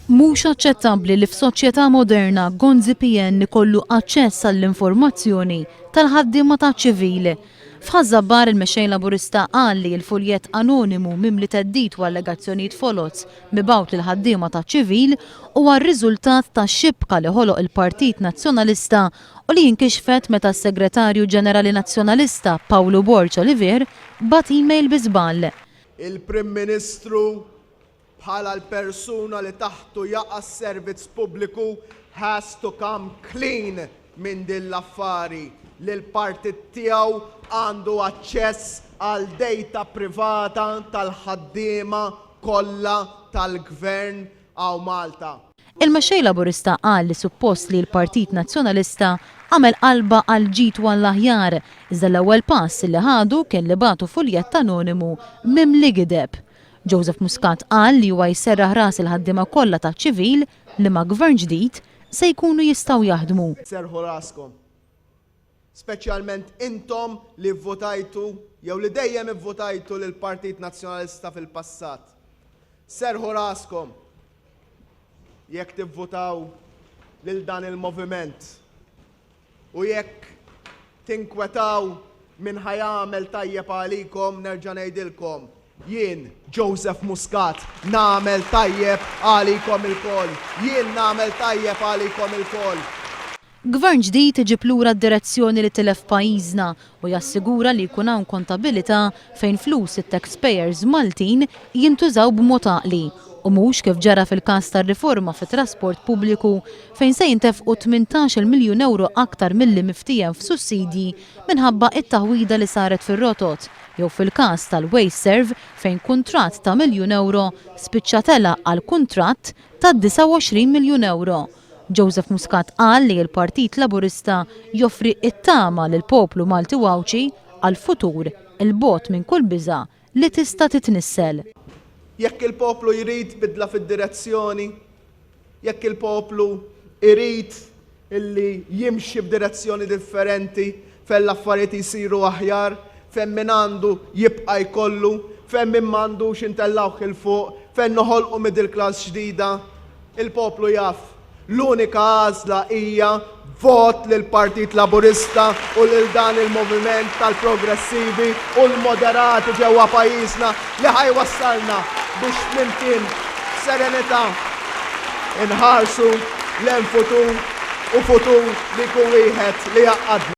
Mhux aċċettabbli li f'soċjetà moderna Gonzi PN ikollu aċċess għall-informazzjoni tal-ħaddiema taċ-ċivil. F'Ħaż-Żabbar il-Mexxej Laburista qal li l-fuljett anonimu mimli theddid u allegazzjonijiet foloz mibgħut lill-ħaddiema taċ-ċivil huwa r-riżultat ta' xibka li ħoloq il-Partit Nazzjonalista u li inkixfet meta s-Segretarju Ġenerali Nazzjonalista Pawlu Borg Olivier bagħat email bi żball. Il-Prim Ministru bħala l-persuna li taħtu jaqa' s-servizz pubbliku has to come clean minn din l-affari li l-partit tiegħu għandu aċċess għal data privata tal-ħaddiema kollha tal-Gvern hawn Malta. Il-Mexxej Laburista qal li suppost li l-Partit Nazzjonalista għamel qalba għall-ġid u għall-aħjar, iżda l-ewwel pass li ħadu kien li bagħtu fuljett anonimu mimli gideb. Joseph Muscat qal li huwa jserraħ ras il-ħaddiema kollha taċ-ċivil li ma' Gvern ġdid se jkunu jistgħu jaħdmu. Serrħu raskom. Speċjalment intom li vvotajtu jew li dejjem ivvotajtu lill-Partit Nazzjonalista fil-passat. Serrħu raskom jekk tivvutaw lil dan il-moviment. U jekk tinkwetaw min ħa jagħmel tajjeb għalikom nerġa' ngħidilkom, jien Joseph Muscat nagħmel tajjeb għalikom ilkoll. Jien nagħmel tajjeb għalikom ilkoll. Gvern ġdid iġib lura d-direzzjoni li tilef pajjiżna u jassigura li jkun hawn kontabilità fejn flus it-taxpayers Maltin jintużaw b'mod għaqli u mhux kif ġara fil-każ tar-riforma fit-trasport pubbliku fejn se jintefqu 18-il miljun ewro aktar milli miftiehem f'sussidji minħabba t-taħwida li saret fir-rotot jew fil-każ tal-WasteServ fejn kuntratt ta' miljun ewro spiċċa telaq għal kuntratt ta' 29 miljun ewro. Joseph Muscat qal li l-Partit Laburista joffri t-tama lill-poplu Malti u Għawdxi għal futur 'il bogħod minn kull biża' li tista' titnissel. Jekk il-poplu jrid bidla fid-direzzjoni, jekk il-poplu jrid illi jimxi f'direzzjoni differenti fejn l-affarijiet jsiru aħjar, fejn min għandu jibqa' jkollu, fejn min m'għandux intellgħuh 'il fuq, fejn noħolqu middle class ġdida, Il-poplu jaf. L-unika għażla hija vot lill-Partit Laburista u lil dan il-moviment tal-progressivi u l-moderati ġewwa pajjiżna li ħa jwassalna biex flimkien b'serenità nħarsu lejn futur u futur li jkun wieħed li jgħaqqadna.